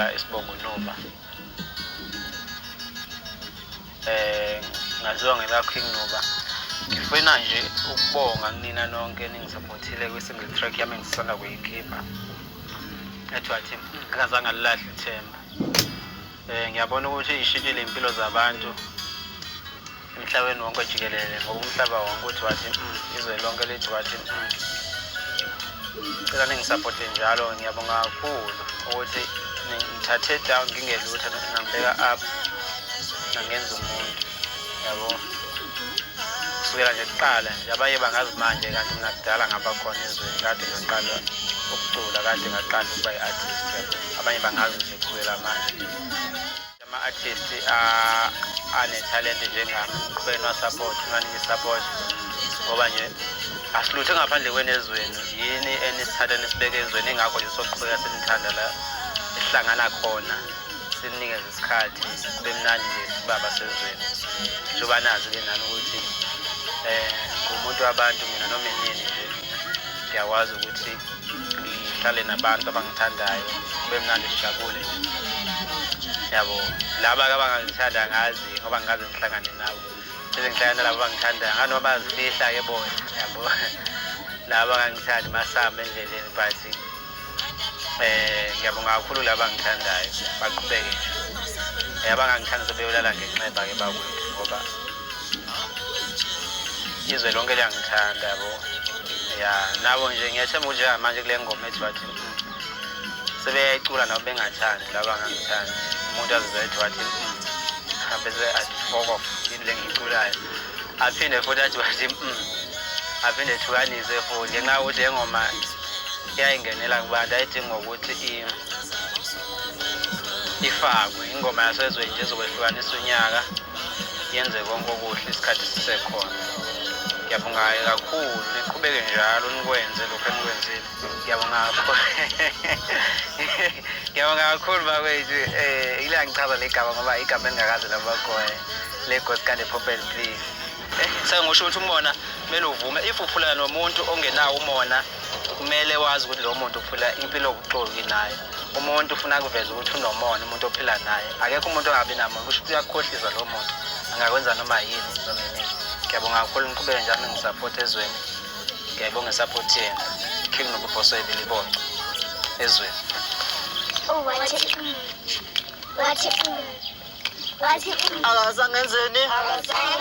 Magasela, isibongo Nuba. Ngaziwa ngela King Nuba. Ngifuna nje ukubonga kunina nonke ningisupportile kwi-single track yami engisanda kuyikhipha. Ethi wathi ngingazange ngalilahle ithemba. Ngiyabona ukuthi ishintshile impilo zabantu emhlabeni wonke jikelele, ngoba umhlaba wonke uthi wathi izwe lonke lithi wathi Cela ningisupporte njalo. Ngiyabonga kakhulu ukuthi ningithathe down ngingelutho, nangibeka up, nangenza umuntu, yabo. Kusukela nje kuqala nje, abanye bangazi manje, kanti mina kudala ngaba khona ezweni, kade ngaqala ukucula, kade ngaqala ukuba i-artist, yabo. Abanye bangazi nje kusukela manje. Ama-artist anethalente njengami, niqhubeke niwa-support, niwanike i-support, ngoba nje asilutho ngaphandle kwenu ezweni. Yini enisithatha nisibeke ezweni, ingakho nje soqhubeka sinithanda la esihlangana khona, sinikeze isikhathi kube mnandi nje sibaba sezweni. Njengoba nazi-ke nani ukuthi ngumuntu wabantu mina, noma inini nje ngiyakwazi ukuthi ngihlale nabantu abangithandayo, kube mnandi, sijabule nje, yabo. Laba-ke abangangithanda angazi, ngoba ngikaze ngihlangane nabo, bese ngihlangana nalabo abangithandayo ngani noma bayazifihla-ke bona, yabo. Laba abangangithandi masihamba endleleni, but ngiyabonga kakhulu laba abangithandayo, baqhubeke nje. Abangangithandi sebeyolala ngenxeba-ke bakwethu, ngoba izwe lonke liyangithanda, yabo. Ya, nabo nje ngiyathemba ukuthi njengamanje kule ngoma ethi wathi sebeyayicula nabo bengathandi laba abangangithandi, umuntu azizwe ethi wathi bese athi fuck off, yini le ngiyiculayo, aphinde futhi athi wathi aphinde ethukanise futhi, ngenxa yokuthi le ngoma iyayingenela kubantu, ayidingi ngokuthi ifakwe. Ingoma yasezweni nje ezokwehlukanisa unyaka, yenze konke okuhle isikhathi sisekhona. Ngiyabonga kakhulu, niqhubeke njalo nikwenze lokhu enikwenzile. Ngiyabonga kakhulu, ngiyabonga kakhulu bakwethu. Ilangichaza le gama, ngoba igama elingakaze labakhona le Goskande Pop and Play. Sengisho ukuthi umona kumele uvume. If uphula nomuntu ongenawo umona, kumele wazi ukuthi lo muntu uphila impilo yobuxoki naye. Umuntu ufuna kuveza ukuthi unomona, umuntu ophila naye. Akekho umuntu ongabi namona, kusho ukuthi uyakukhohlisa lo muntu, angakwenza noma yini noma yini. Ngiyabonga kakhulu, niqhubeke njalo ningisupport ezweni. Ngiyayibonga isupport yenu. King Nobubhoso Ebiliboco ezweni. Oh, wathi wathi wathi Akazange enzeni? Akazange.